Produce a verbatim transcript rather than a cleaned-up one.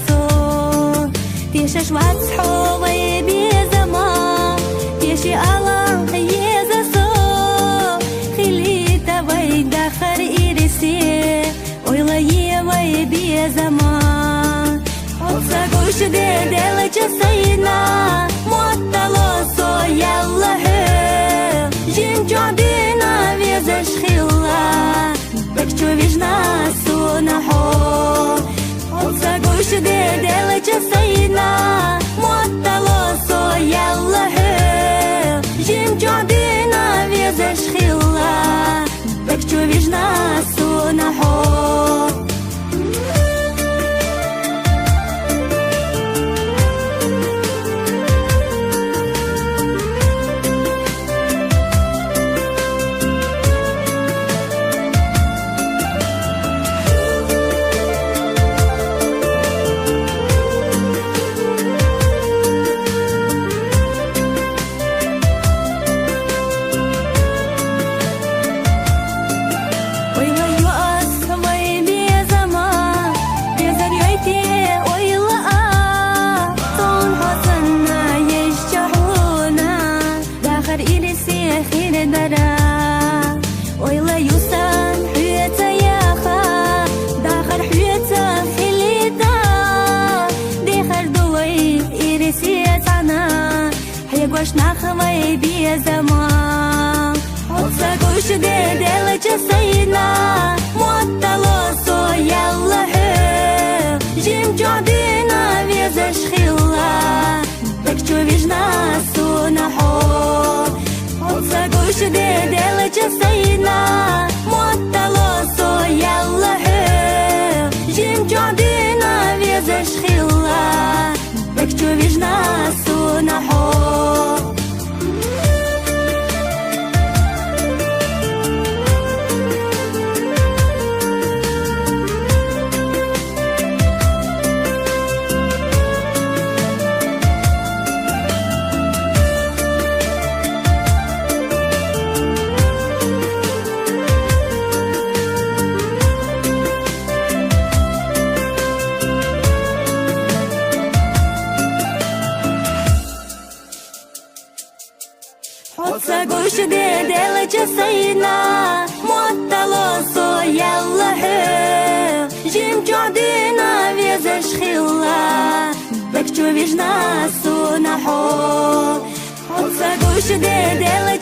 со. Тешаш вац хьо, вай безама, теши Аллахь еза со. Хилийта вай дахар ирсе, ойла е вай безама. Хьо ца гуш де делча сайна, моттало со ялла хьо. Жим чо дина везаш хилла, бек чу вижна суна хьо. Хьо ца гуш де делча сайна, моттало со ялла хьо. Жим чо дина везаш хилла, бек чу вижна суна хьо. Ойла юас вай безама, безар йойте ойла а. Сон хазанна ешча хьуна, дахар ирсе хире дара. Ойла юсан хьуца яха, дахар хьуца хилита. Дехар дуй ирсе цана, хьегваш нах вай безама. Хьо ца гуш де делча сайна, моттало со ялла хьо. Жим чо дина везаш хилла, бек чу вижна суна хьо. Хьо ца гуш де делча сайна, моттало со ялла хьо. Жим чо дина везаш хилла, бек чу вижна суна хьо. Хьо ца гуш де делча сайна, моттало со ялла хьо. Жим чо дина везаш хилла, бек чу вижна суна хьо. Хьо ца гуш де делча